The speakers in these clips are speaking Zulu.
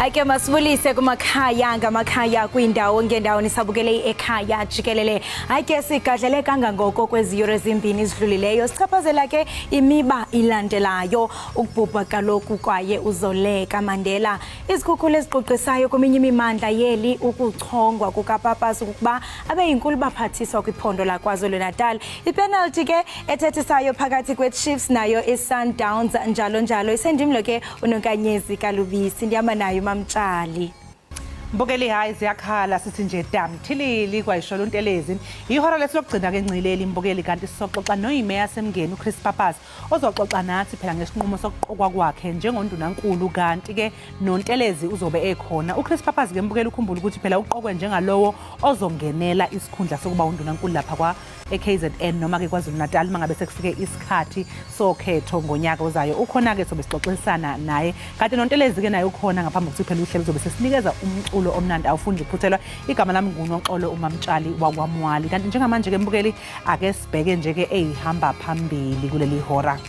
Ake masibulise kumakhaya ngamakhaya kwiindawo ngeendawo nisabukele ekhaya jikelele. Ake sigadlele kangangoko kwezi yure zimbini zidlulileyo sichaphazela ke imiba ilandelayo ukubhubha kaloku kwaye uZoleka Mandela. Izikhukhula eziquqisayo kweminye imimandla yeli ukuchongwa kukaPapas ukuba abe yinkulu baphathiswa kwiphondo laKwaZulu-Natal. Ipenalty ke ethethisayo phakathi kweChiefs nayo iSundowns njalo njalo. Isendimlo ke uNonkanyezi Kalubisi ndihamba nayo uMamtshali. Mbukeli hayi ziyakhala sithi nje dam thilili kwayisholo uNtelezi. Ihora lethu lokugcina ke ngcileli mbukeli kanti sizoxoxa noyimeya yaseMngeni uChris Pappas ozoxoxa nathi phela ngesinqumo sokuqokwa kwakhe njengondunankulu kanti ke noNtelezi uzobe ekhona. uChris Pappas ke mbukeli ukhumbula ukuthi phela uqokwe njengalowo ozongenela isikhundla sokuba undunankulu lapha kwa eKZN noma ke KwaZulu Natal mangabe sekufike isikhathi sokhetho ngonyaka ozayo. Ukhona ke sobe sixoxisana naye kanti noNtelezi ke naye ukhona ngaphambi kokuthi phela uhlelo uzobe sesinikeza umculo omnandi awufundi ukuphuthelwa. Igama lami nguNoxolo uMamtshali wakwaMwali kanti njengamanje ke mbukeli ake sibheke nje ke eyihamba phambili kuleli hora.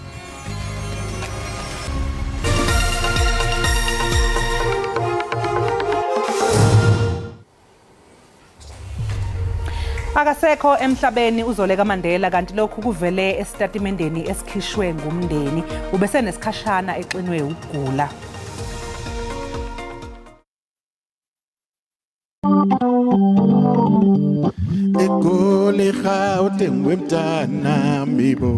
Akasekho emhlabeni uZoleka Mandela kanti lokhu kuvele esitatimendeni esikhishwe ngumndeni. Ubesenesikhashana exinwe ukugula. Egoli Gauteng wemntana mibo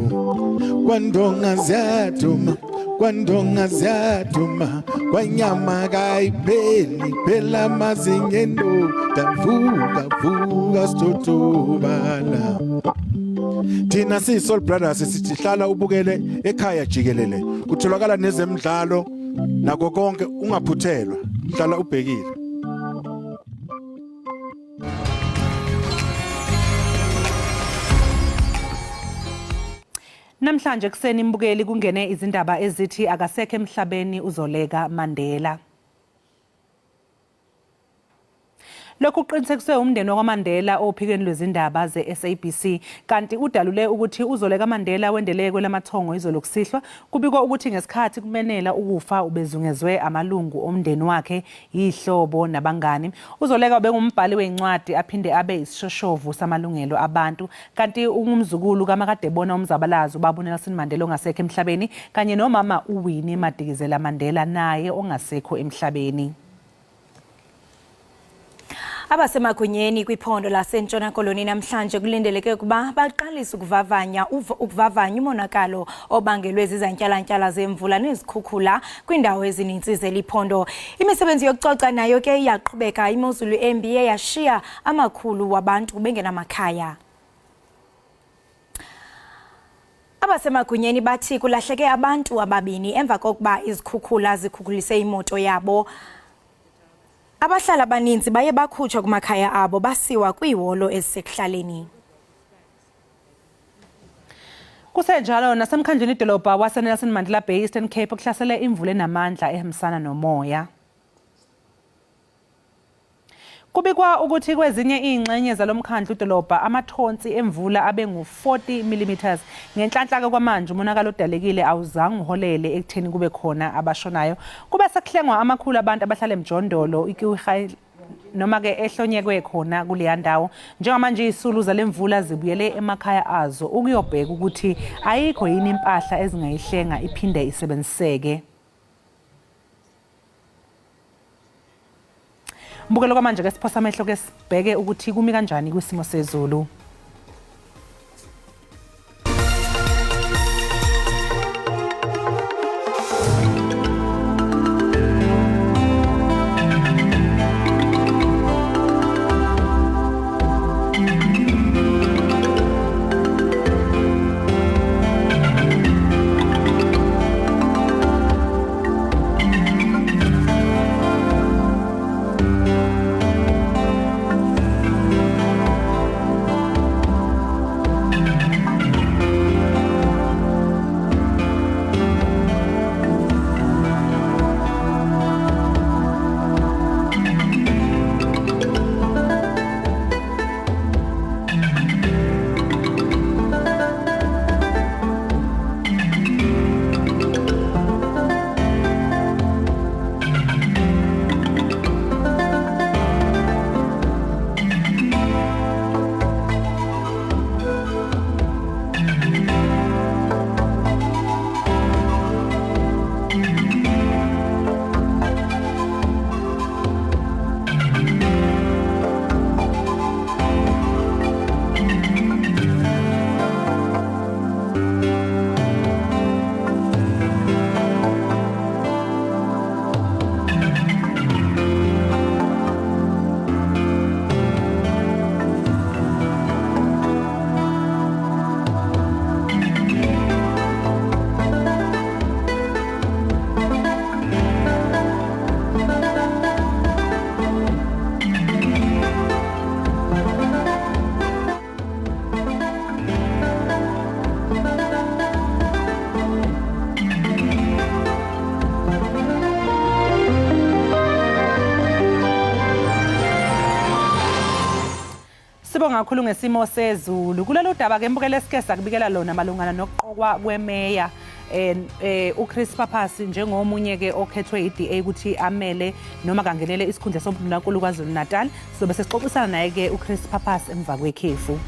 kwandonga ziyaduma kwandonga ziyaduma kwanyama kayipheli phela amazinyo endoda vuka vuka sithotobala. Thina siyi-Soul Brothers sithi hlala ubukele ekhaya jikelele, kutholakala nezemidlalo nako konke, ungaphuthelwa, hlala ubhekile. Namhlanje ekuseni imbukeli kungene izindaba ezithi akasekho emhlabeni uZoleka Mandela. Lokhu kuqinisekiswe umndeni wakwaMandela ophikweni lwezindaba ze-SABC kanti udalule ukuthi uZoleka Mandela wendele kwelamathongo izolo kusihlwa. Kubikwa ukuthi ngesikhathi kumenela ukufa ubezungezwe amalungu omndeni wakhe, yihlobo nabangani. UZoleka ubengumbhali wezincwadi aphinde abe isishoshovu samalungelo abantu kanti ungumzukulu kamakadebona umzabalazo ubaba uNelson Mandela ongasekho emhlabeni kanye nomama uWinnie Madikizela Mandela naye ongasekho emhlabeni. Abasemagunyeni kwiphondo laseNtshona Koloni namhlanje kulindeleke ukuba baqalise ukuvavanya ukuvavanya umonakalo obangelwe zizantyalantyala zemvula nezikhukhula kwiindawo ezininzi zeli phondo. Imisebenzi yokucoca nayo ke iyaqhubeka. Imozulu embi iye yashiya amakhulu wabantu bengenamakhaya. Abasemagunyeni bathi kulahleke abantu ababini emva kokuba izikhukhula zikhukhulise imoto yabo. Abahlali abaninzi baye bakhutshwa kumakhaya abo basiwa kwiiholo ezisekuhlaleni. Kusenjalo nasemkhandlwini idolobha waseNelson Mandela Bay Eastern Cape kuhlasele imvula enamandla ehambisana nomoya. Kubikwa ukuthi kwezinye izingxenye zalomkhandlu dolobha amathonsi emvula abe ngu-40 mm. Ngenhlanhla-ke kwamanje umonakalo odalekile awuzange uholele ekutheni kube khona abashonayo. Kube sekuhlengwa amakhulu abantu abahlala emjondolo noma-ke ehlonyekwe khona kuleya ndawo. Njengamanje izisulu zale mvula zibuyele emakhaya azo ukuyobheka ukuthi ayikho yini impahla ezingayihlenga iphinde isebenziseke. Mbukelo kwamanje ke siphosa amehlo ke sibheke ukuthi kumi kanjani kwisimo sezulu. kakhulu ngesimo sezulu. Kulolu daba ke mbukele sike sakubikela lona malungana nokuqokwa kwemeya uChris Pappas njengomunye ke okhethwe iDA ukuthi amele noma kangenele isikhundla sobundunankulu KwaZulu Natal. Sizobe sesixoxisana naye ke uChris Pappas emva kwekhefu.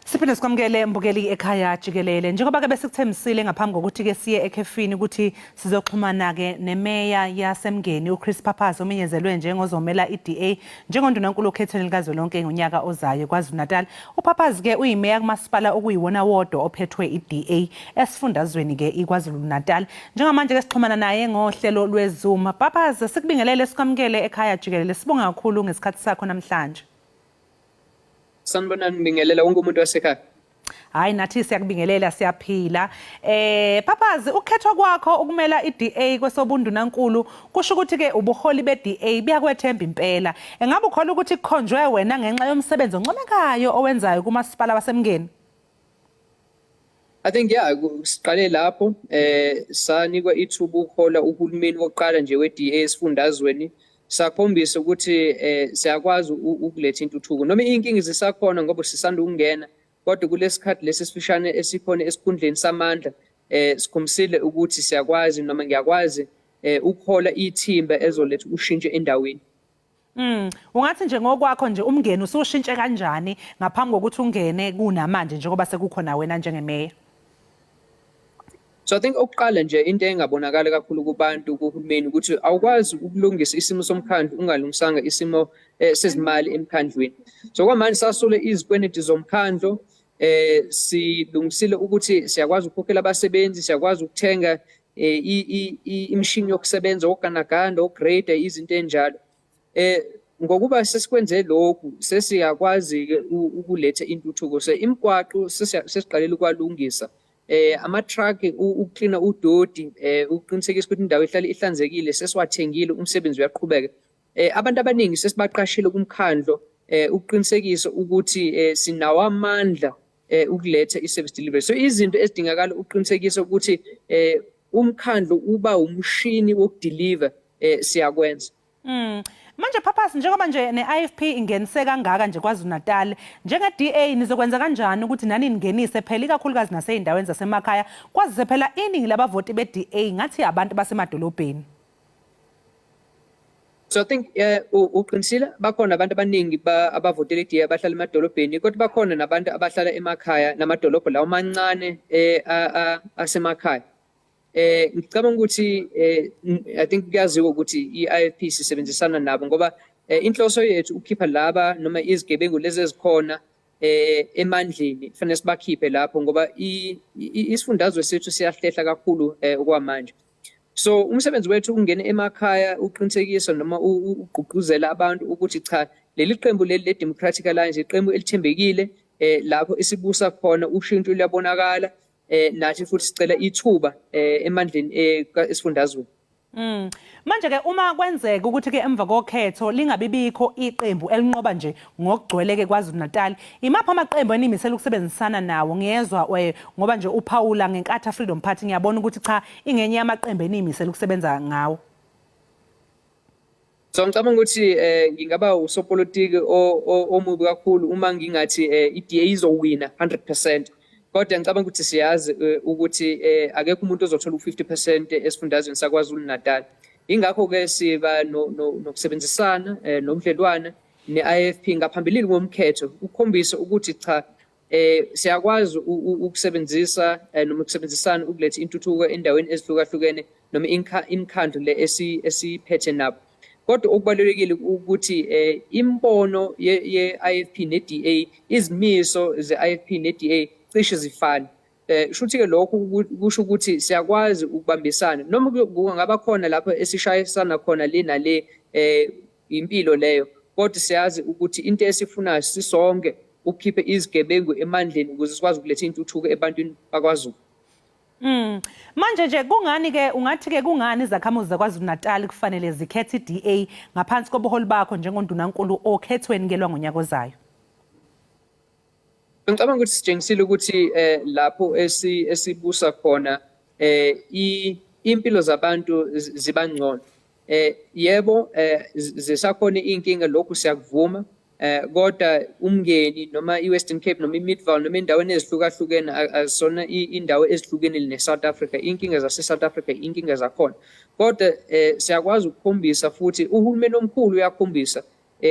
Siphinde sikwamukele mbukeli ekhaya jikelele. Njengoba ke besikuthembisile ngaphambi kokuthi ke siye ekhefini ukuthi sizoxhumana ke nemeya yaseMngeni uChris Pappas omenyezelwe njengozomela iDA njengondunankulu okhethweni likazwelonke ngonyaka ozayo KwaZulu-Natal. UPappas ke uyimeya kumasipala okuyiwona wodwa ophethwe iDA esifundazweni ke iKwaZulu-Natal. Njengamanje ke sixhumana naye ngohlelo lweZoom. Pappas, sikubingelele sikwamukele ekhaya jikelele. Sibonga kakhulu ngesikhathi sakho namhlanje. Sanibonani, ngibingelela wonke umuntu wasekhaya. Hayi, nathi siyakubingelela, siyaphila. Pappas, ukukhethwa kwakho ukumela iDA kwesobundunankulu kusho ukuthi ke ubuholi beDA buyakwethemba impela. Engabe ukholwa ukuthi kukhonjwe wena ngenxa yomsebenzi oncomekayo owenzayo kumasipala waseMngeni? I think yeah, siqale lapho sanikwa ithuba ukuhola uhulumeni wokuqala nje we-DA esifundazweni, sakhombisa ukuthi siyakwazi ukuletha intuthuko noma iy'nkinga zisakhona ngoba sisanda ukungena, kodwa kulesikhathi lesi esifishane esikhona esikhundleni samandla sikhombisile ukuthi siyakwazi noma ngiyakwazi ukuhola ithimba ezoletha ushintsho endaweni. Ungathi nje ngokwakho nje uMngeni usushintshe kanjani ngaphambi kokuthi ungene kunamanje njengoba sekukhona wena njengemeya? So I think okuqala nje into engabonakala kakhulu kubantu kuhulumeni ukuthi awukwazi ukulungisa isimo somkhandlu ungalungisanga isimo sezimali emkhandlwini. So kwamanje sasule izikweleti zomkhandlu, silungisile ukuthi siyakwazi ukukhokhela abasebenzi, siyakwazi ukuthenga imishini yokusebenza, oganaganda, ograde, izinto enjalo. Ngokuba sesikwenze lokhu sesiyakwazi ke ukuletha intuthuko. So imigwaqo sesiqalile ukwalungisa, ama-truck ukuklina udoti, ukuqinisekisa ukuthi indawo ihlale ihlanzekile, sesiwathengile, umsebenzi uyaqhubeka. Abantu abaningi sesibaqashile kumkhandlo ukuqinisekisa ukuthi sinawo amandla ukuletha i-service delivery. So izinto ezidingakala ukuqinisekisa ukuthi umkhandlo uba umshini wokudeliver siyakwenza. Manje Pappas, njengoba nje ne-IFP ingenise kangaka nje KwaZulu Natal, njenge-DA nizokwenza kanjani ukuthi nani ningenise phela ikakhulukazi nasey'ndaweni zasemakhaya, kwazise phela iningi labavoti be-DA ngathi abantu basemadolobheni? So I think uqinisile, bakhona abantu abaningi abavotela i-DA abahlala emadolobheni, kodwa bakhona nabantu abahlala emakhaya namadolobho lawo amancane asemakhaya. Ngicabanga ukuthi I think kuyaziwa ukuthi i-IFP sisebenzisana nabo ngoba inhloso yethu ukukhipha laba noma izigebengu lezi ezikhona emandleni, kufanele sibakhiphe lapho ngoba isifundazwe sethu siyahlehla kakhulu okwamanje. So umsebenzi wethu ukungena emakhaya uqinisekisa noma ugqugquzela abantu ukuthi cha, leli qembu leli le-Democratic Alliance iqembu elithembekile, lapho isibusa khona ushintsho luyabonakala, nathi futhi sicela ithuba emandleni esifundazweni. Manje ke uma kwenzeka ukuthi ke emva kokhetho lingabibikho iqembu elinqoba nje ngokugcwele ke KwaZulu Natal, imaphi amaqembu enimisela ukusebenzisana nawo? Ngiyezwa ngoba nje uphawula ngeNkatha Freedom Party, ngiyabona ukuthi cha, ingenye yamaqembu enimisela ukusebenza ngawo. So ngicabanga ukuthi ngingaba usopolitiki omubi kakhulu uma ngingathi i-DA izowina 100%. Kodwa ngicabanga ukuthi siyazi ukuthi akekho umuntu ozothola u-50% esifundazweni saKwaZulu Natal. Ingakho ke siba nokusebenzisana nobudlelwane ne-IFP ngaphambilini komkhetho ukukhombisa ukuthi cha, siyakwazi ukusebenzisa noma ukusebenzisana ukuletha intuthuko endaweni ezihlukahlukene noma imikhandlu le esiphethe nabo. Kodwa okubalulekile ukuthi imibono ye-IFP ne-DA, izimiso ze-IFP ne-DA cishe zifane. Shuthi ke lokho kusho ukuthi siyakwazi ukubambisana noma kungaba khona lapho esishayisana khona le nale, impilo leyo, kodwa siyazi ukuthi into esifunayo sisonke ukukhipha izigebengu emandleni ukuze sikwazi ukuletha intuthuko ebantwini bakwaZulu. Manje nje kungani ke ungathi ke kungani izakhamuzi zaKwaZulu Natal kufanele zikhethe iDA ngaphansi kobuholi bakho njengondunankulu okhethweni ke lwangonyaka ozayo? Ngicabanga ukuthi sitshengisile ukuthi lapho esibusa khona impilo zabantu ziba ngcono. Yebo, zisakhona inkinga, lokhu siyakuvuma, kodwa uMngeni noma iWestern Cape noma iMidvaal noma endaweni ezihlukahlukene azisona indawo ezihlukene neSouth Africa. Inkinga zase-South Africa, inkinga zakhona, kodwa siyakwazi ukukhombisa futhi uhulumeni omkhulu uyakhombisa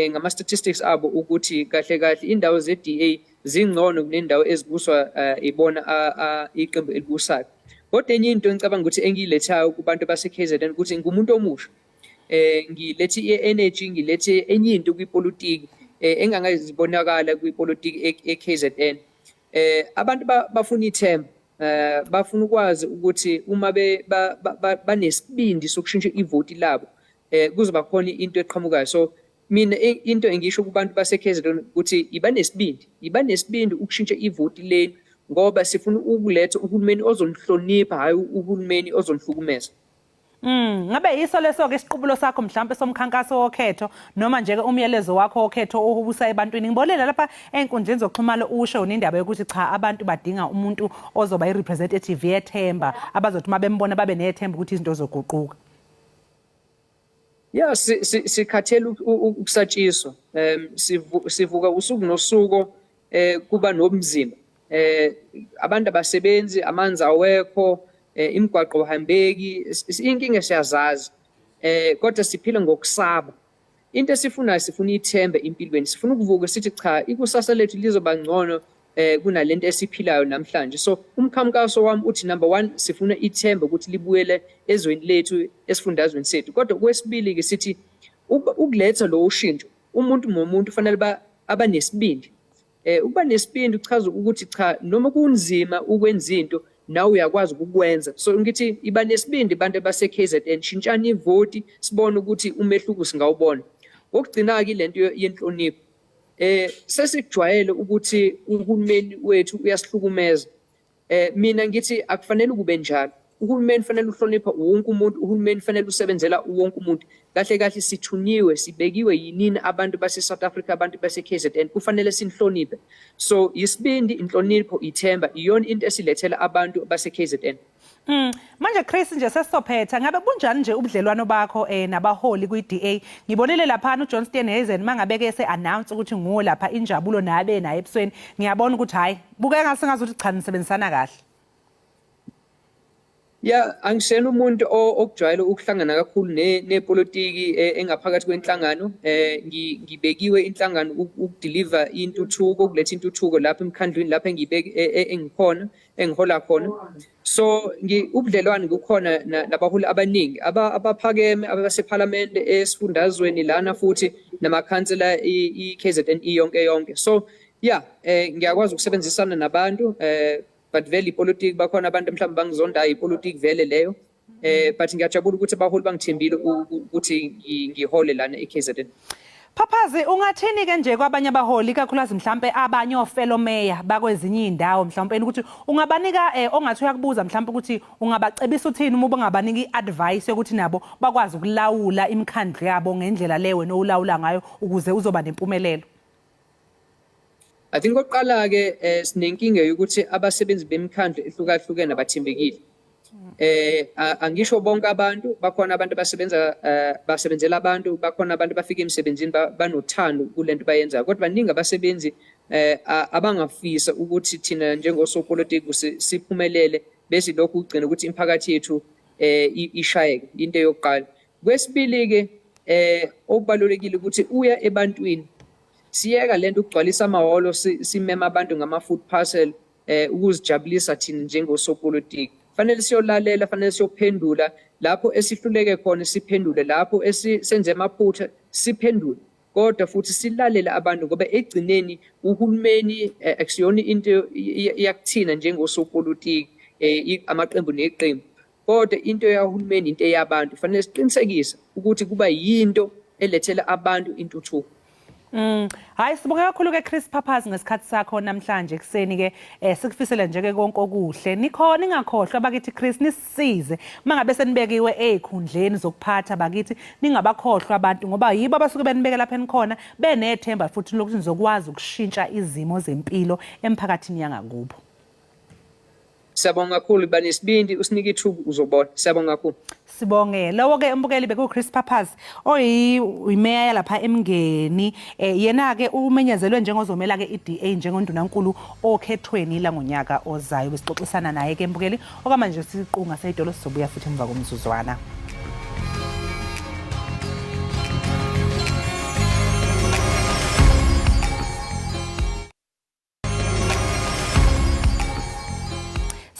ngama-statistics abo ukuthi kahle kahle indawo ze-DA zingcono kunendawo ezibuswa ibona iqembu elibusayo. Kodwa enye into engicabanga ukuthi engiyilethayo kubantu base-KZN ukuthi ngumuntu omusha, ngilethe i-energy, ngilethe enye into kwipolitiki engangazibonakala kwipolitiki e-KZN. Abantu bafuna ithemba, bafuna ukwazi ukuthi uma banesibindi sokushintsha ivoti labo, kuzoba khona into eqhamukayo. So mina into engisho kubantu base-KZN ukuthi iba nesibindi ukushintsha ivoti leni, ngoba sifuna ukuletha uhulumeni ozonihlonipha, hhayi uhulumeni ozonihlukumeza. Ngabe yiso leso ke isiqubulo sakho mhlawumbe somkhankaso wokhetho, noma nje ke umyalezo wakho wokhetho ohubusa ebantwini? Ngibonile lapha ey'nkundleni zokuxhumana usho nendaba yokuthi cha, abantu badinga umuntu ozoba i-representative yethemba, abazothi uma bembona babe nethemba ukuthi izinto zoguquka. Ya, sikhathele ukusatshiswa. Sivuka usuku nosuku, kuba nobunzima. Abantu abasebenzi, amanzi awekho, imigwaqo awuhambeki, inkinga siyazazi. Kodwa siphila ngokusaba. Into esifunayo, sifuna ithemba empilweni. Sifuna ukuvuka sithi cha, ikusasa lethu lizoba ngcono kunalento esiphilayo namhlanje. So umkhankaso wami uthi, number 1, sifuna ithemba ukuthi libuyele ezweni lethu, esifundazweni sethu. Kodwa kwesibili ke sithi ukuletha lo ushintsho, umuntu nomuntu fanele abanesibindi. Ukuba nesibindi kuchaza ukuthi cha, noma kunzima ukwenza into, nawe uyakwazi ukukwenza. So ngithi iba nesibindi abantu abase KZN, shintshani ivoti, sibone ukuthi umehluko singawubona. Okugcina ke lento yenhlonipho. Sesikujwayele ukuthi uhulumeni wethu uyasihlukumeza. Mina ngithi akufanele kube njalo. Uhulumeni fanele uhlonipha wonke umuntu, uhulumeni fanele usebenzela wonke umuntu. Kahle kahle sithunyiwe, sibekiwe yinini abantu base South Africa, abantu base KZN, kufanele sinihloniphe. So isibindi, inhlonipho, ithemba iyona into esilethela abantu base KZN. Manje Chris, nje sesizophetha, ngabe bunjani nje ubudlelwano bakho nabaholi kwi-DA? Ngibonile lapha uJohn Steenhuisen mangabe ke se announce ukuthi nguwo lapha, injabulo nabe naye ebusweni. Ngiyabona ukuthi hayi, buke ngasengathi cha, nisebenzisana kahle. Ya, angisena umuntu okujwayele ukuhlangana kakhulu nepolitiki engaphakathi kwenhlangano. Ngibekiwe inhlangano ukudeliver intuthuko, ukuletha intuthuko lapha emkhandlwini lapha engibeke engikhona, engihola khona. So ubudlelwane kukhona nabaholi abaningi abaphakeme abasephalamende, esifundazweni lana, futhi namakhansela i-KZN yonke yonke. So yeah, ngiyakwazi ukusebenzisana nabantu, but vele ipolitiki bakhona abantu mhlawumbe bangizondayo, ipolitiki vele leyo. But ngiyajabula ukuthi abaholi bangithembile ukuthi ngihole lana e-KZN. Phaphazi, ungathini ke nje kwabanye abaholi, ikakhulukazi mhlambe abanye o-fellow mayor bakwezinye indawo, mhlawumbe ukuthi ungabanika ongathi uyakubuza mhlawumbe ukuthi ungabacebisa uthini uma ungabanika iadvice yokuthi nabo bakwazi ukulawula imikhandlu yabo ngendlela le wena owulawula ngayo ukuze uzoba nempumelelo? I think oqala ke sinenkinga yokuthi abasebenzi bemikhandlu ehlukahlukene abathembekile. Angisho bonke abantu, bakhona abantu abasebenza basebenzela abantu, bakhona abantu bafika emsebenzini banothando kulento bayenzayo, kodwa baningi abasebenzi abangafisa ukuthi thina njengosopolitiki siphumelele, bese lokhu kugcina ukuthi imiphakathi yethu ishayeke. Into yokuqala. Kwesibili ke, okubalulekile ukuthi uya ebantwini, siyeka lento ukugcwalisa amahholo, simema abantu ngama food parcel ukuzijabulisa thina njengosopolitiki. Fanele siyolalela, fanele siyophendula lapho esihluleke khona, siphendule lapho esenze amaphutha, siphendule, kodwa futhi silalele abantu, ngoba egcineni uhulumeni akusiyona into iyakuthina njengosopolitiki, amaqembu neqembu, kodwa into yahulumeni into eyabantu. Fanele siqinisekise ukuthi kuba yinto elethela abantu intuthuko. Hayi, sibonge kakhulu ke Chris Pappas ngesikhathi sakho namhlanje ekuseni ke. Sikufisele nje ke konke okuhle. Nikhona, ningakhohlwa bakithi Chris, nisisize. Mangabe senibekiwe ezikhundleni zokuphatha bakithi, ningabakhohlwa abantu ngoba yibo abasuke benibeke lapha enikhona benethemba futhi lokuthi nizokwazi ukushintsha izimo zempilo emphakathini yangakubo. Siyabonga kakhulu, banesibindi, usinike ithuba uzobona. Siyabonga kakhulu. Sibonge. Lowo ke umbukeli beku Chris Pappas oyimeya yalapha eMngeni. Yena ke umenyezelwe njengozomela ke iDA njengondunankulu okhethweni la ngonyaka ozayo. Besixoxisana naye ke mbukeli. Okwamanje siqunga seyidolo, sizobuya futhi emva komzuzwana.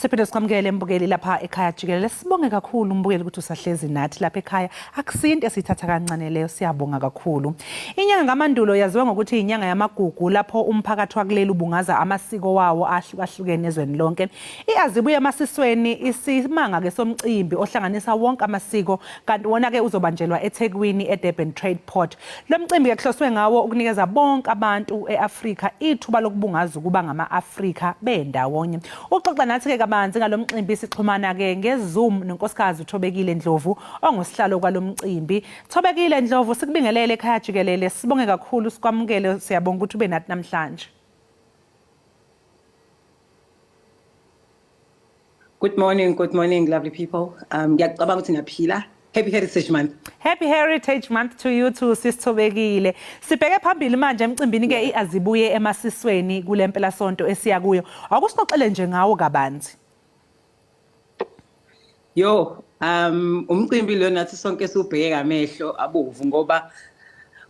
Siphinde sikwamukele mbukeli lapha ekhaya jikelele. Sibonge kakhulu mbukeli ukuthi usahlezi nathi lapha ekhaya. Akusinto esiyithatha kancane leyo, siyabonga kakhulu. Inyanga kaMandulo yaziwa ngokuthi inyanga yamagugu lapho umphakathi wakuleli ubungaza amasiko wawo ahlukahlukene ezweni lonke. IAzibuye emasisweni isimanga ke somcimbi ohlanganisa wonke amasiko, kanti wona ke uzobanjelwa eThekwini eDurban Trade Port. Lo mcimbi ke kuhloswe ngawo ukunikeza bonke abantu eAfrika ithuba lokubungaza ukuba ngama-Afrika bendawonye. Uxoxa nathi ke kabanzi ngalomcimbi sixhumana ke ngeZoom nonkosikazi uThobekile Ndlovu ongusihlalo kwalomcimbi. Thobekile Ndlovu, sikubingelele ekhaya jikelele, sibonge kakhulu, sikwamukele, siyabonga ukuthi ube nathi namhlanje. Good morning, lovely people. Ngiyacabanga ukuthi niyaphila. Happy Heritage Month. Happy Heritage Month to you too, Sis Thobekile. Sibheke phambili manje emcimbini ke iAzibuye emasisweni kule mpelasonto esiya kuyo. Akusixoxele nje ngawo kabanzi. Yo, umcimbi lo nathi sonke siubheke ngamehlo abovu ngoba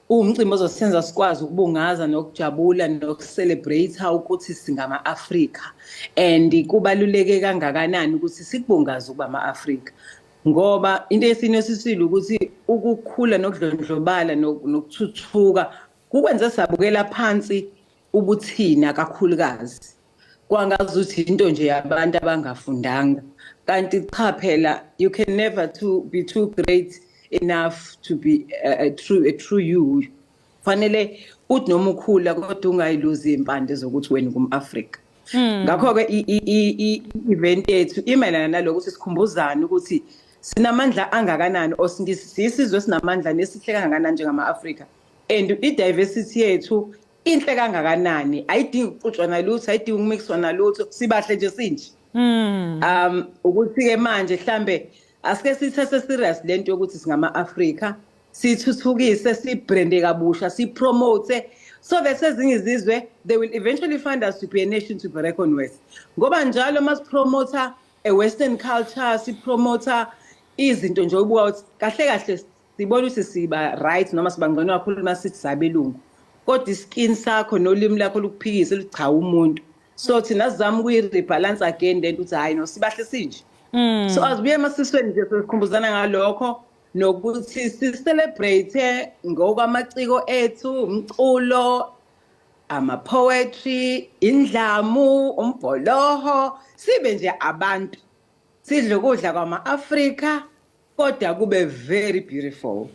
umcimbi ozosenza sikwazi ukubungaza nokujabula nokucelebrate ukuthi singama-Afrika and kubaluleke kangakanani ukuthi sikubungaze ukuba ama-Afrika, ngoba into esinosisile ukuthi ukukhula nokudlondlobala nokuthuthuka kukwenze sabukela phansi ubuthina kakhulukazi, kwangazuthi into nje yabantu abangafundanga, kanti cha phela, you can never to be too great enough to be a true you. Fanele uthi noma ukhula kodwa ungayiluzi impande zokuthi wena ungumAfrika. Ngakho-ke i-event yethu imayelana nalokho, ukuthi sikhumbuzane ukuthi sinamandla angakanani or siyisizwe esinamandla nesihle kangakanani njengama-Afrika, and i-diversity yethu inhle kangakanani, ayidingi ukuxutshwa nalutho, ayidingi ukumixwa nalutho, sibahle nje sinje. Ukuthi-ke manje mhlambe asike sithathe serious lento yokuthi singama-Afrika, sithuthukise, sibrande kabusha, sipromote so that ezinye izizwe, they will eventually find us to be a nation to be reckoned with, ngoba njalo masipromota a western culture, sipromota izinto nje ubuka ukuthi kahle kahle sibona ukuthi siba right noma siba ngcono kakhulu uma sithi sabelungu, kodwa iskin sakho nolimi lakho lukuphikise luthi cha umuntu. So thina sizama ukuyi-rebalance again lento ukuthi hhayi no, sibahle sinje. So azibuye emasisweni nje, sikhumbuzana ngalokho nokuthi si-celebrate ngokwamaciko ethu, umculo, ama-poetry, indlamu, umbholoho, sibe nje abantu, sidle ukudla kwama-Afrika kodwa kube very beautiful.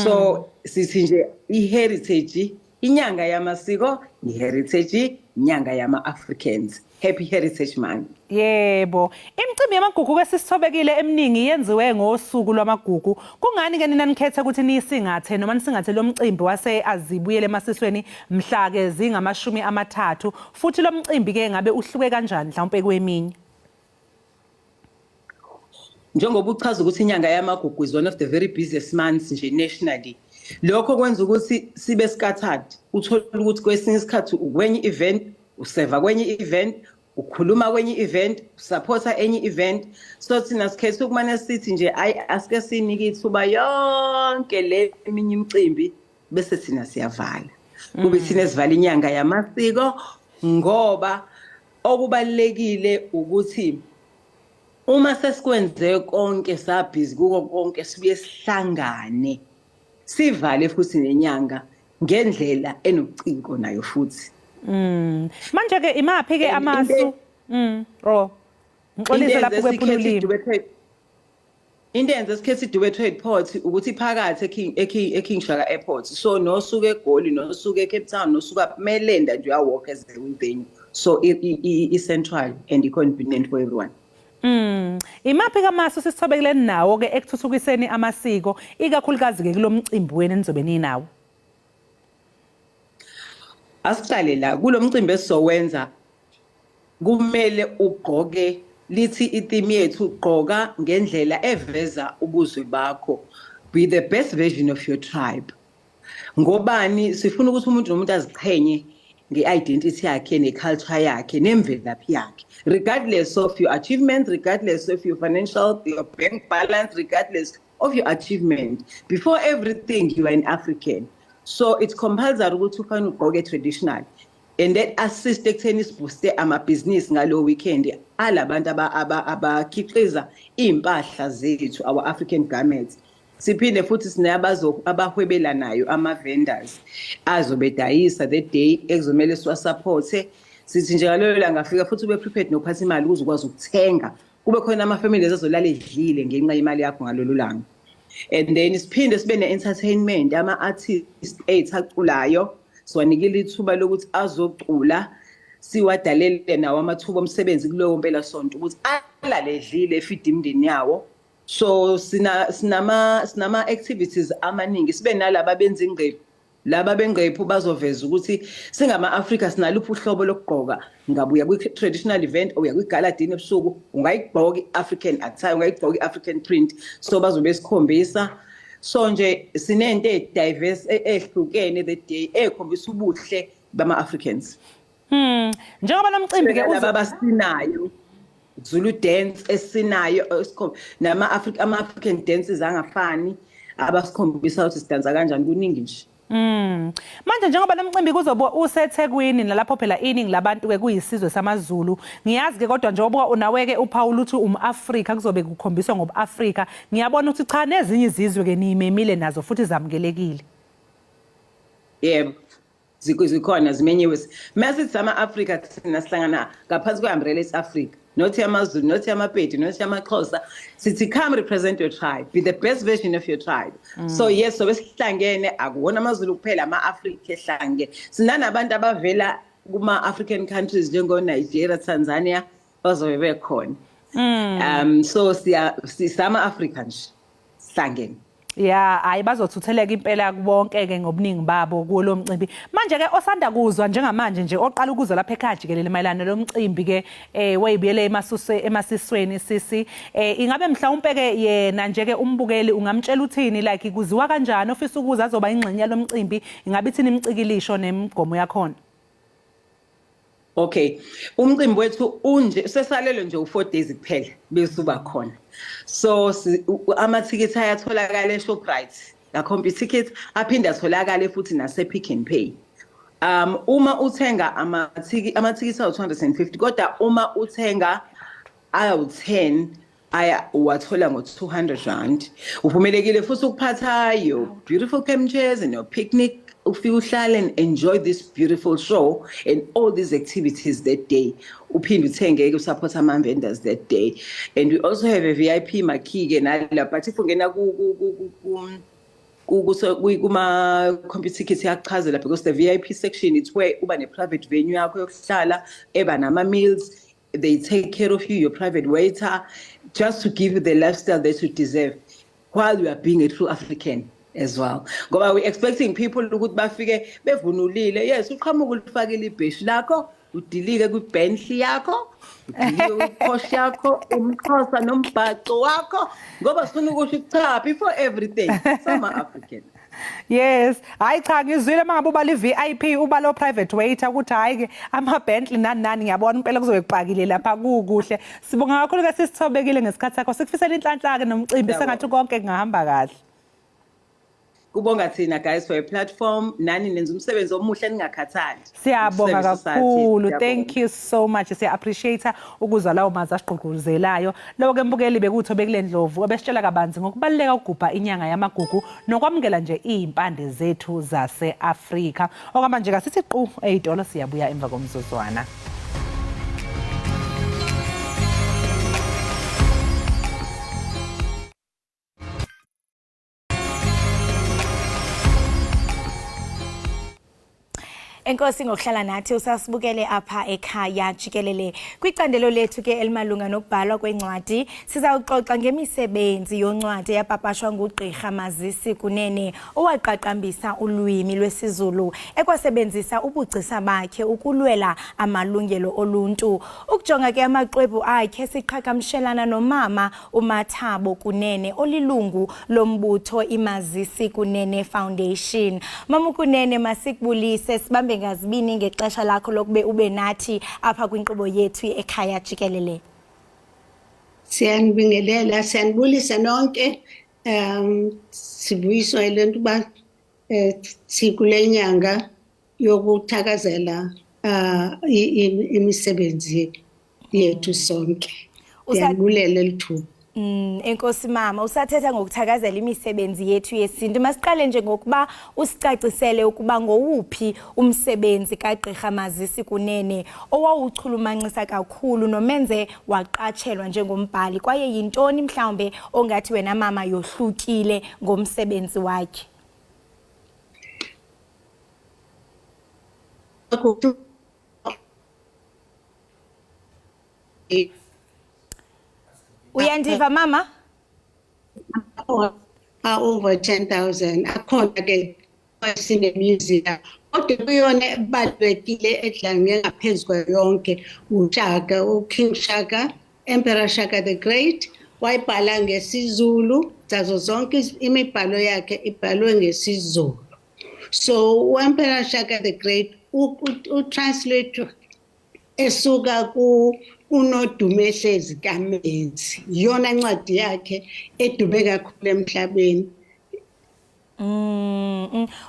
So sithi nje i-heritage, inyanga yamasiko, i-heritage, inyanga yama-Africans. Happy Heritage Month. Yebo. Imicimbi yamagugu ke sisithobekile eminingi yenziwe ngosuku lwamagugu. Kungani ke nina nikhethe ukuthi niyisingathe noma nisingathe lo mcimbi wase azibuyele emasisweni mhla ke zingamashumi 30, futhi lo mcimbi ke ngabe uhluke kanjani mhlawumbe kweminye? Njengoba uchaza ukuthi inyanga yamagugu is one of the very busiest months nje nationally, lokho kwenza ukuthi sibe scattered, uthole ukuthi kwesinye isikhathi ukwenye event, useva kwenye event, ukhuluma kwenye event, usupporta enye event. So thina sikhethe ukumane sithi nje ayi, asike sinike ithuba yonke le eminye imicimbi bese thina siyavala, kube thina esivala inyanga yamasiko, ngoba okubalulekile ukuthi uma sesikwenze konke, sabhizi kuko konke, sibuye sihlangane sivale futhi nenyanga ngendlela enobuciko nayo futhi. Manje ke imaphi ke amasu? Oh. Ngixolise lapho kwephula ulimi. Into eyenza sikhethe iDube Trade Port ukuthi phakathi eKing Shaka Airport. So nosuka eGoli, nosuka eCape Town, nosuka Melenda nje uyawalk as a venue. So i-central and i-convenient for everyone. Imaphi kamasu sisithobekile nawo ke ekuthuthukiseni amasiko, ikakhulukazi ke kulomcimbi wenu enizobe ninawo? Asiqale la kulomcimbi esizowenza, kumele ugqoke, lithi i-theme yethu, gqoka ngendlela eveza ubuzwe bakho, be the best version of your tribe. Ngobani? Sifuna ukuthi umuntu nomuntu aziqhenye nge-identity yakhe, ne-culture yakhe, nemvelaphi yakhe, regardless of your achievements, regardless of your financial, your bank balance, regardless of your achievement. Before everything, you are an African. So it's compulsory ukuthi ufanele ugqoke traditional, and that assist ekutheni sibooste amabhizinisi ngalo weekend alabantu abakhiqiza iy'mpahla zethu, our African garments. Siphinde futhi sinabazo abahwebelanayo, ama-vendors azobe dayisa the day, ekuzomele siwasupporte. Sithi nje ngalelo langa afika futhi ube prepared nokuphatha imali ukuze ukwazi ukuthenga, kube khona ama-families azolala edlile ngenxa yemali yakho ngalolu langa. And then siphinde sibe ne-entertainment, ama-artist ethu aculayo, siwanikile ithuba lokuthi azocula, siwadalele nawo amathuba omsebenzi kulowo mpela sonto ukuthi alale edlile, efeede imindeni yawo. So sina sinama sinama activities amaningi. Sibe nalaba benza ingqephu, laba bengqephu bazoveza ukuthi singama-Afrika sinaluphi uhlobo lokugqoka. Ngabe uya kwi-traditional event, uya kwi-gala dinner ebusuku, ungayigqoka i-African attire, ungayigqoka i-African print? So bazobe sikhombisa. So nje sinento e-diverse, ehlukene the day, ekhombisa ubuhle bama-Africans. Njengoba lo mcimbi ke laba abasinayo Zulu dance esinayo, nama Africa, ama-African dances angafani, abasikhombisa ukuthi sidansa kanjani. Kuningi nje. Manje njengoba lo mcimbi kuzobe useThekwini, nalapho phela iningi labantu ke kuyisizwe samaZulu. Ngiyazi ke, kodwa njengoba unawe ke uPaul uthi umAfrika, kuzobe kukhombiswa ngobuAfrika. Ngiyabona ukuthi cha, nezinye izizwe ke niyimemile nazo futhi zamukelekile. Yebo. Zikhona, zimenyiwe. Masithi sama-Afrika thina sihlangana ngaphansi kwe-umbrella esi-Afrika. Not yamaZulu, not yamaPedi, not yamaXhosa. Sithi come represent your tribe. Be the best version of your tribe. So yes, sobe sihlangene, akuwona amaZulu kuphela, ama-Afrika ehlangene. Sinanabantu abavela kuma-African countries njengo-Nigeria, Tanzania, bazobe bekhona. So siya sama Africa nje. Sihlangene. Ya, hayi, bazothutheleka impela kubonke ke ngobuningi babo kuwo lo mcimbi. Manje ke osanda kuzwa njengamanje nje, oqala ukuzwa lapha ekhaya jikelele mayelana lo mcimbi ke wayibuyele emasuse emasisweni sisi, ingabe mhlawumbe ke yena nje ke umbukeli ungamtshela uthini, like kuziwa kanjani, ofisa ukuza azoba ingxenye yalomcimbi, ingabe ithini imicikilisho nemigomo yakhona? Okay. Umcimbi wethu unje, sesalelwe nje u4 days kuphela bese uba khona. So amathikithi ayatholakala eShoprite, la Computicket, aphinde atholakale futhi nase Pick n Pay. Uma uthenga amathikithi awu 250, kodwa uma uthenga awu 10 aya uwathola ngo-R200. Uvumelekile futhi ukuphatha your beautiful camp chairs and your picnic, ufike uhlale and enjoy this beautiful show and all these activities that day. Uphinde uthenge-ke, usupport ama-vendors that day. And we also have a VIP marquee-ke nala, but if ungena kuma-Computicket iyakuchazela, because the VIP section, it's where uba ne-private venue yakho yokuhlala, eba nama-meals, they take care of you, your private waiter, just to give you the lifestyle that you deserve while you are being a true African as well. Ngoba we expecting people ukuthi bafike bevunulile. Yes, uqhamuka ulifakile ibheshi lakho, udilike kwi-Bentley yakho, udilike kwi-Porsche yakho, umxhosa nombhaco wakho, ngoba sifuna ukusho cha, before everything, sama African. Yes, hayi cha, ngizwile mangabe ubala i-VIP, ubala o private waiter, ukuthi hayi ke ama Bentley nani nani, ngiyabona impela kuzobe kupakile lapha kukuhle. Sibonga kakhulu ke sisithobekile ngesikhathi sakho. Sikufisela inhlanhla ke nomcimbi, sengathi konke kungahamba kahle. Kubonga thina guys for a platform, nani nenza umsebenzi omuhle ningakhathali. Siyabonga Service society. kakhulu. Siyabonga. Thank you so much. Siya appreciate ukuzwa lawo mazwi asigqugquzelayo. Lokho ke mbukeli bekuThobekile Ndlovu obesitshela kabanzi ngokubaluleka ukugubha inyanga yamagugu nokwamukela nje izimpande zethu zase-Afrika. Okwamanje kasithi qu eyitolo, siyabuya emva komzuzwana. Enkosi ngokuhlala nathi usasibukele apha ekhaya jikelele. Kwicandelo lethu ke elimalunga nokubhalwa kwencwadi, sizawuxoxa ngemisebenzi yoncwadi eyapapashwa nguGqirha Mazisi Kunene owaqaqambisa ulwimi lwesiZulu ekwasebenzisa ubugcisa bakhe ukulwela amalungelo oluntu. Ukujonga ke amaxwebhu akhe siqhagamshelana nomama uMathabo Kunene olilungu lombutho iMazisi Kunene Foundation. Mama Kunene, masikubulise sibambe ngazibini ngexesha lakho lokube ube nathi apha kwinkqubo yethu ekhaya jikelele. Siyanibingelela, siyanibulisa nonke. Sivuyiswa yile nto uba sikule nyanga yokuthakazela imisebenzi yethu sonke. Ndiyabulela eli thuba. Enkosi mama, usathetha ngokuthakazela imisebenzi yethu yesintu. Masiqale nje ngokuba usicacisele ukuba ngowuphi umsebenzi kaGqirha Mazisi Kunene owawuchulumancisa kakhulu nomenze waqatshelwa njengombhali, kwaye yintoni mhlawumbe ongathi wena mama yohlukile ngomsebenzi wakhe? Uyandiva mama? Over 10,000 akhona ke sine-museum, kodwa kuyona ebalulekile edlange ngaphezu kwayo yonke uShaka, uKing Shaka, Emperor Shaka the Great. Wayibhala ngesiZulu, zazo zonke imibhalo yakhe ibhalwe ngesiZulu. So u-Emperor Shaka the Great utranslate esuka ku uNodumehlezi kaMenzi, iyona ncwadi yakhe edume kakhulu emhlabeni.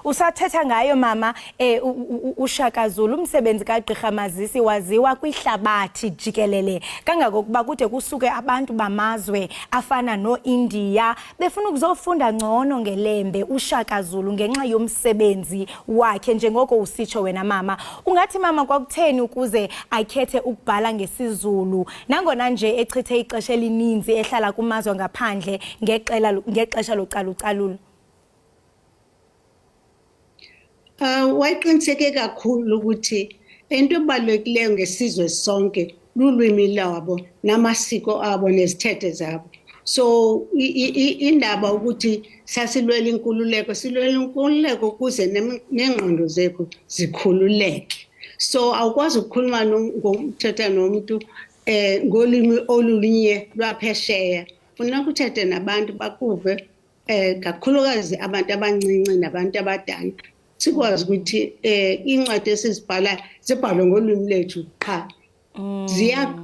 Usathetha ngayo mama, uShaka Zulu, umsebenzi kaGqirha Mazisi waziwa kwihlabathi jikelele kangangokuba kude kusuke abantu bamazwe afana noIndia befuna ukuzofunda ngcono ngelembe uShaka Zulu ngenxa yomsebenzi wakhe. Njengoko usitsho wena mama, ungathi mama kwakutheni ukuze akhethe ukubhala ngesiZulu nangona nje echithe ixesha elininzi ehlala kumazwe ngaphandle ngexesha localucalulo? Wayeqiniseke kakhulu ukuthi into ebalulekileyo ngesizwe sonke lulwimi lwabo namasiko abo nezithethe zabo. So indaba ukuthi sasilwela inkululeko, silwela inkululeko ukuze nengqondo zethu zikhululeke. So awukwazi ukukhuluma ngokuthetha nomuntu ngolimi olunye lwaphesheya. Funeka uthethe nabantu bakuve, kakhulukazi abantu abancinci nabantu abadala, sikwazi ukuthi incwadi esizibhala zibhalwe ngolwimi lethu qha. Ziya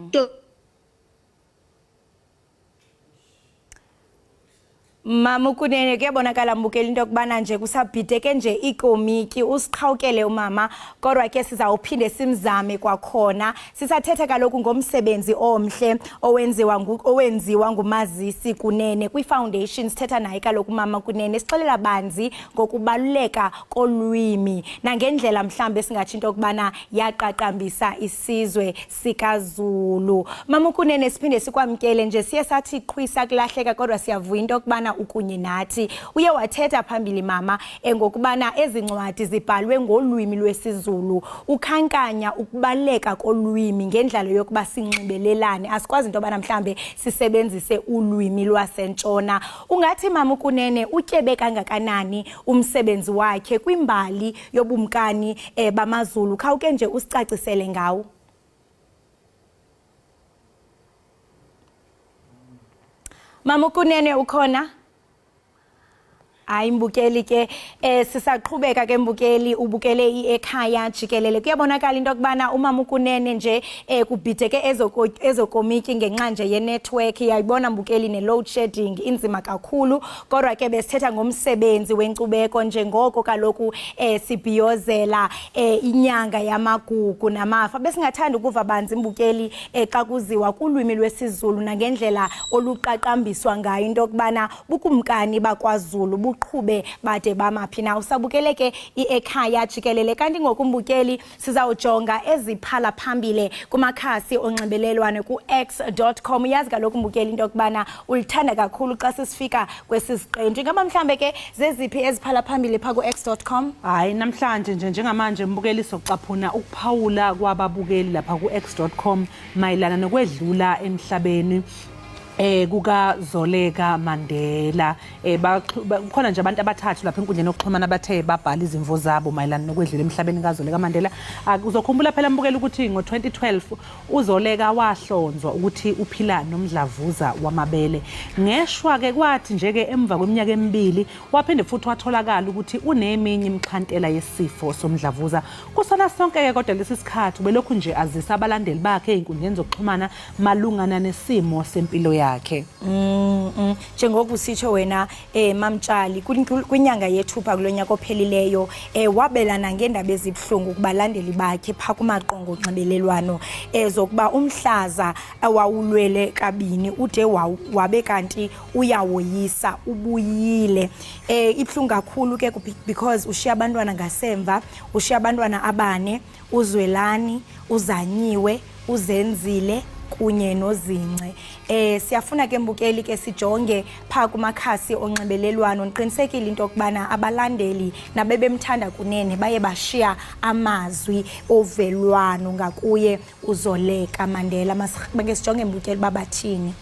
Mama uKunene, kuyabonakala mbukeli into yokubana nje kusabhideke nje ikomiki, usiqhawukele umama, kodwa ke sizawuphinde simzame kwakhona. Sisathetha kaloku ngomsebenzi omhle owenziwa nguMazisi Kunene kwi-foundation. Sithetha naye kaloku umama Kunene, sixelela banzi ngokubaluleka kolwimi nangendlela mhlawumbi esingatsho into yokubana yaqaqambisa isizwe sikaZulu. Mama uKunene, siphinde sikwamkele nje, siye sathi qhwisa kulahleka, kodwa siyavuya into yokubana ukunye nathi. Uye wathetha phambili mama ngokubana ezi ncwadi zibhalwe ngolwimi lwesiZulu, ukhankanya ukubaluleka kolwimi ngendlela yokuba sinxibelelane, asikwazi into yobana mhlambe sisebenzise ulwimi lwasentshona. Ungathi mama uKunene utyebe kangakanani umsebenzi wakhe kwimbali yobumkani bamaZulu? Khawuke nje usicacisele ngawo. Mama uKunene ukhona? Hayi mbukeli ke, sisaqhubeka ke mbukeli, ubukele iekhaya jikelele. Kuyabonakala into yokubana umama uKunene nje kubhideke ezokomityi ngenxa nje ye-network. Yayibona mbukeli, ne-load shedding inzima kakhulu, kodwa ke besithetha ngomsebenzi wenkcubeko njengoko kaloku sibhiyozela inyanga yamagugu namafa. Besingathanda ukuva banzi mbukeli xa kuziwa kulwimi lwesiZulu nangendlela oluqaqambiswa ngayo into yokubana bukumkani bakwaZulu. uqhube bade bamaphi na. Usabukele ke i-Ekhaya Jikelele, kanti ngokumbukeli sizawujonga eziphala phambili kumakhasi onxibelelwano ku-x.com. Uyazi kaloku mbukeli into yokubana ulithanda kakhulu xa sesifika kwesi siqendu. Ingaba mhlambe ke zeziphi eziphala phambili phaa ku-x.com? Hayi, namhlanje nje, njengamanje mbukeli, socaphuna ukuphawula kwababukeli lapha ku-x.com mayelana nokwedlula emhlabeni kuka Zoleka Mandela. Kukhona nje abantu abathathu lapha enkundleni yokuxhumana bathe babhala izimvo zabo mayelana nokwedlula emhlabeni kaZoleka Mandela. Uzokhumbula phela mbukeli ukuthi ngo-2012 uZoleka wahlonzwa ukuthi uphila nomdlavuza wamabele. Ngeshwa ke kwathi nje ke emva kweminyaka emibili waphinde futhi watholakala ukuthi uneminye imixhantela yesifo somdlavuza. Kusona sonke ke kodwa lesi sikhathi ubelokhu nje azisa abalandeli bakhe ey'nkundleni zokuxhumana malungana nesimo sempilo yakhe. Njengoba usitsho wena Mamtshali, kwinyanga yeThupha kulonyaka ophelileyo wabelana ngeendaba ezibuhlungu kubalandeli bakhe phaa kumaqonga onxibelelwano zokuba umhlaza awawulwele kabini ude wabe kanti uyawoyisa, ubuyile. Ibuhlungu kakhulu ke because ushiya abantwana ngasemva, ushiya abantwana abane, uZwelani, uZanyiwe, uZenzile kunye noZince. Siyafuna ke mbukeli ke sijonge phaa kumakhasi onxibelelwano. Ndiqinisekile into yokubana abalandeli nabebemthanda kunene baye bashiya amazwi ovelwano ngakuye uZoleka Mandela. Masike sijonge mbukeli uba bathini.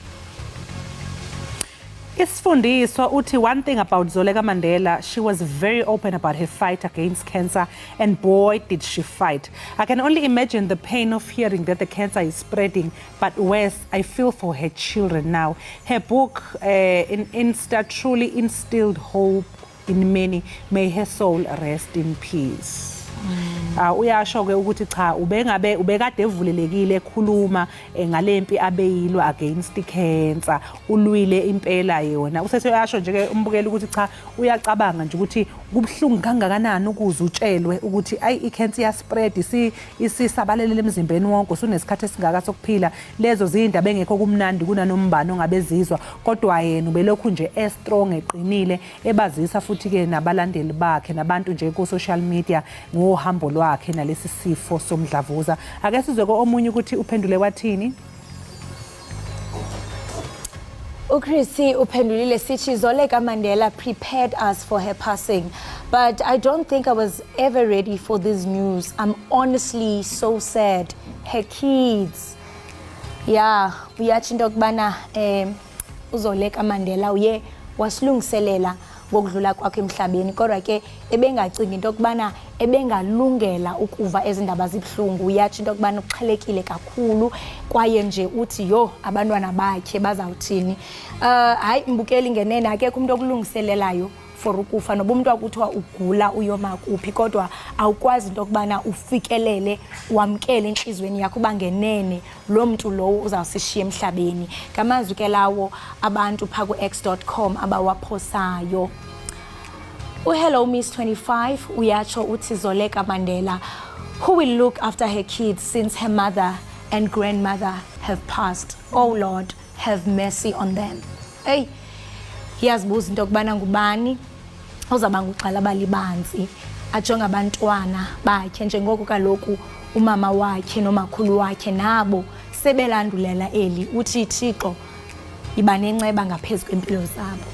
Isifundiswa uthi, "One thing about Zoleka Mandela, she was very open about her fight against cancer, and boy, did she fight. I can only imagine the pain of hearing that the cancer is spreading, but worse, I feel for her children now. Her book in Insta truly instilled hope in many. May her soul rest in peace." Uyasho ke ukuthi cha, ubengabe ubekade evulelekile ekhuluma ngalempi abeyilwa against cancer, ulwile impela yona. Usethe uyasho nje ke umbukeli ukuthi cha, uyacabanga nje ukuthi kubuhlungu kangakanani ukuze utshelwe ukuthi ayi, i-cancer iya spread, isisabalelele emzimbeni wonke, usunesikhathi esingaka sokuphila. Lezo zindaba engekho kumnandi kunanombani ongabezizwa, kodwa yena ubelokhu nje e-strong, eqinile, ebazisa futhi ke nabalandeli bakhe nabantu nje ku social media ngohambo lwakhe nalesi sifo somdlavuza. Ake sizwe ko omunye ukuthi uphendule wathini. UChrissy uphendulile sithi, "Zoleka Mandela prepared us for her passing, but I don't think I was ever ready for this news. I'm honestly so sad. Her kids." Yeah, uyatsho into yokubana uZoleka Mandela uye wasilungiselela ngokudlula kwakhe emhlabeni, kodwa ke ebengacingi into yokubana ebengalungela ukuva ezi ndaba zibuhlungu. Uyatsho into yokubana uxhelekile kakhulu, kwaye nje uthi yho, abantwana bakhe bazawuthini? Hayi mbukeli, ngenene akekho umntu okulungiselelayo for ukufa, noba umntu akuthiwa ugula uyoma kuphi, kodwa awukwazi into yokubana ufikelele wamkele entliziyweni yakho uba ngenene loo mntu lowo uzawusishiya emhlabeni. Ngamazwi ke lawo abantu phaa ku-x.com abawaphosayo. UHello Miss 25 uyatsho uthi, "Zoleka Mandela, who will look after her kids since her mother and grandmother have passed? Oh Lord, have mercy on them." Eyi, iyazibuza into yokubana ngubani ozawuba ngugxalaba libanzi ajonge abantwana bakhe, njengoko kaloku umama wakhe nomakhulu wakhe nabo sebelandulela eli. Uthi, "Thixo, iba nenceba ngaphezu kwempilo zabo."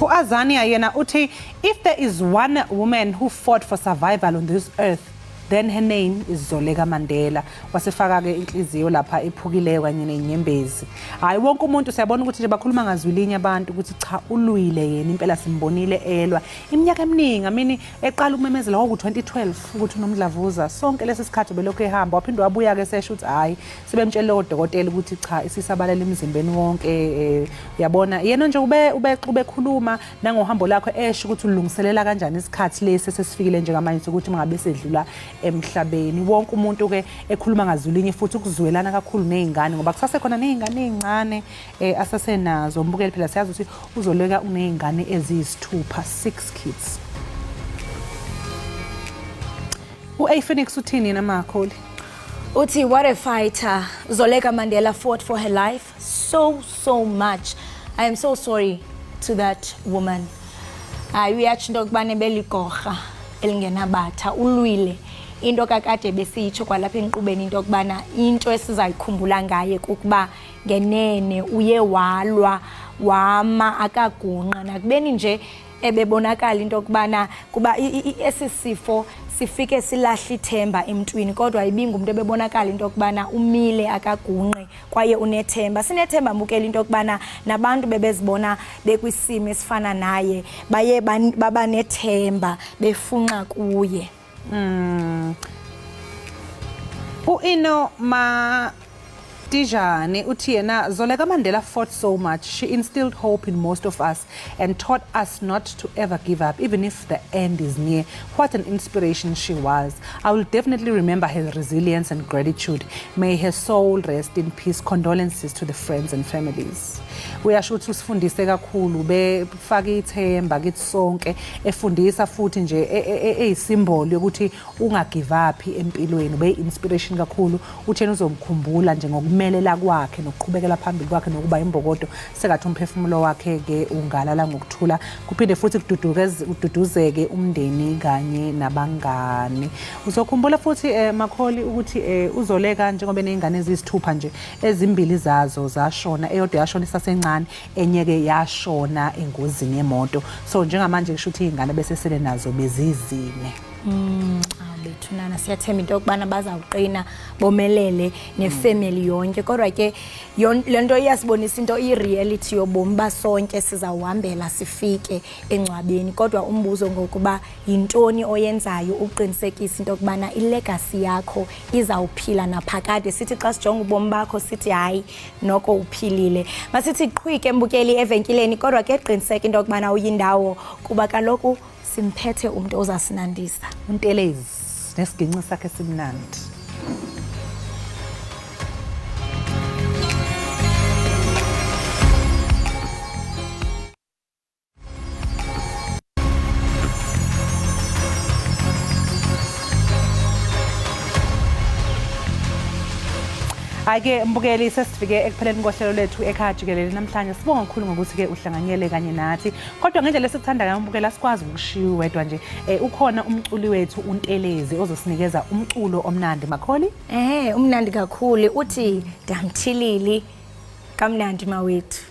UAzania yena uthi, "If there is one woman who fought for survival on this earth, then her name is Zoleka Mandela." Wasefaka ke inhliziyo lapha ephukileyo kanye nenyembezi. Hayi, wonke umuntu siyabona ukuthi nje bakhuluma ngazwilinye abantu ukuthi cha, ulwile yena impela, simbonile elwa iminyaka eminingi. I mean, eqala ukumemezela kwaku-2012 ukuthi unomdlavuza. Sonke lesi sikhathi belokhu ehamba, waphinde wabuya-ke sesho ukuthi hhayi, sebemtshelile odokotela ukuthi cha, isisabalele emzimbeni wonke. Uyabona yena nje ube ubekhuluma nangohambo lakho, esho ukuthi ulungiselela kanjani isikhathi lesi esesifikile njengamanje sokuthi mangabe sedlula emhlabeni. Wonke umuntu-ke ekhuluma ngazwilinye futhi ukuzwelana kakhulu ney'ngane, ngoba kusasekhona ney'ngane ey'ncane asasenazo. Mbukeli, phela siyazi ukuthi uZoleka uney'ngane eziyisithupha, six kids. U-A Phoenix uthini yena, Makholi? Uthi, "What a fighter. Zoleka Mandela fought for her life." so so much. I am so sorry to that woman. Hayi, uyatsho into yokubana ebeligorha elingenabatha, ulwile. Into kakade besiyitsho kwalapha enkqubeni into yokubana into esizayikhumbula ngaye kukuba ngenene uye walwa, wama akagunqa, nakubeni nje ebebonakala into yokubana kuba esi sifo sifike silahle ithemba emntwini, kodwa ibingumntu ebebonakala into yokubana umile akagunqi kwaye unethemba. Sinethemba, mbukela, into yokubana nabantu bebezibona bekwisimo esifana naye baye baba nethemba befunxa kuye. U-Ino Matijane uthi yena, "Zoleka Mandela fought so much. She instilled hope in most of us and taught us not to ever give up, even if the end is near. What an inspiration she was. I will definitely remember her resilience and gratitude. May her soul rest in peace. Condolences to the friends and families." Uyasho ukuthi usifundise kakhulu, befaka ithemba kithi sonke, efundisa futhi nje eyisimboli yokuthi ungagive up empilweni. Ube inspiration kakhulu. Uthena uzomkhumbula nje ngokumelela kwakhe nokuqhubekela phambili kwakhe nokuba imbokodo. Sekathi umphefumulo wakhe ke ungalala ngokuthula, kuphinde futhi kududuzeke umndeni kanye nabangani. Uzokhumbula futhi, Makholi, ukuthi uZoleka njengoba eney'ngane eziyisithupha nje, ezimbili zazo zashona, eyodwa yashona isasencane, enye-ke yashona engozini yemoto. So njengamanje kusho ukuthi iy'ngane besesele nazo bezizine. Awu bethunana, siyathemba into yokubana bazawuqina, bomelele nefemeli yonke. Kodwa ke le nto iyasibonisa into i-reality yobomi basonke, sizawuhambela sifike engcwabeni. Kodwa umbuzo ngokuba yintoni oyenzayo uqinisekisa into yokubana ilegacy yakho izawuphila naphakade, sithi xa sijonga ubomi bakho sithi hayi, noko uphilile. Masithi qhwike, mbukeli, evenkileni, kodwa ke qiniseka into yokubana uyindawo, kuba kaloku simphethe umntu ozasinandisa. UNtelezi nesiginci sakhe simnandi. Hhayi-ke mbukeli, sesifike ekupheleni kohlelo lethu Ekhaya Jikelele namhlanje. Sibonga kakhulu ngokuthi-ke uhlanganyele kanye nathi. Kodwa ngendlela esikuthanda ngayo, mbukeli, asikwazi ukushiya wedwa nje. Ukhona umculi wethu uNtelezi ozosinikeza umculo omnandi. Makholi? Umnandi kakhulu, uthi damthilili kamnandi mawethu.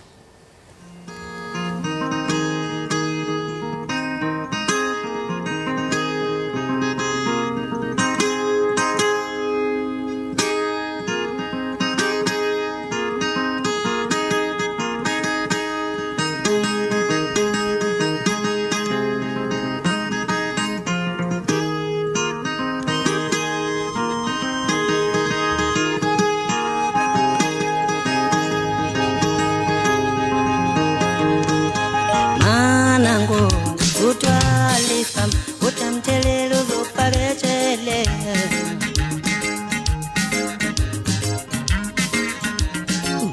Manango utwalisa utamthelelo uzofaketshele.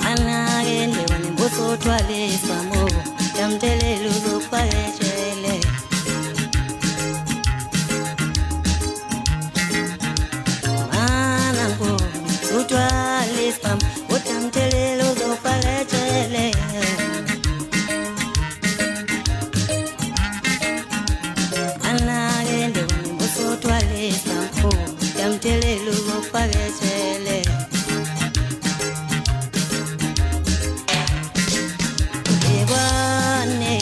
Manake ndewane mbusothwalisa mo tamthelelo uzofaketshele. Manango utwalisa utamthelelo uzofaketshele. Anake ndewane mbusothwalisa mo tamthelelo uzofaketshele. Ngekwane,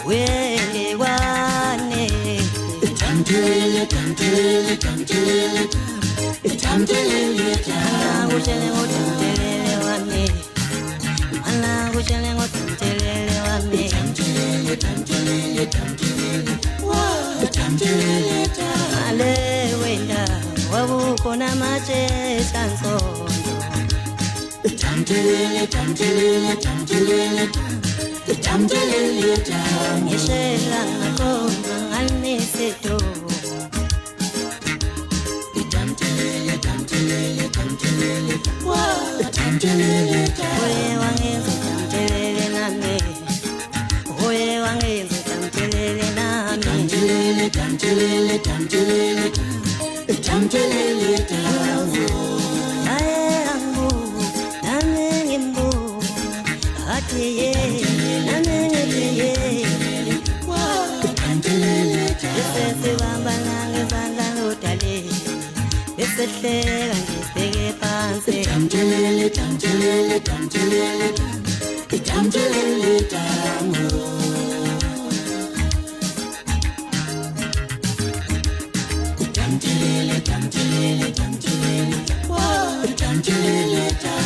wengekwane. Tamtele, tamtele, tamtele, tamtele. Akutshele ngotamthelele wami, mana kutshele ngotamthelele wami. Tamtele, tamtele, tamtele, tamtele. Ale wena wabukhona amatshe sansondo. Tamtele, tamtele, tamtele, tamtele. Ngishela ngakhona nganisedo. Tamtele, tamtele, tamtele, tamtele. Oye wangenza tamthelele nami, oye wangenza tamthelele nami. Tamtele, tamtele, tamtele, tamtele. Aye angu nami. Ngihleka ngibheke phansi. Damtelele, damtelele, damtelele, damtelele, damo. Damtelele, damtelele, damtelele, damtelele, damo.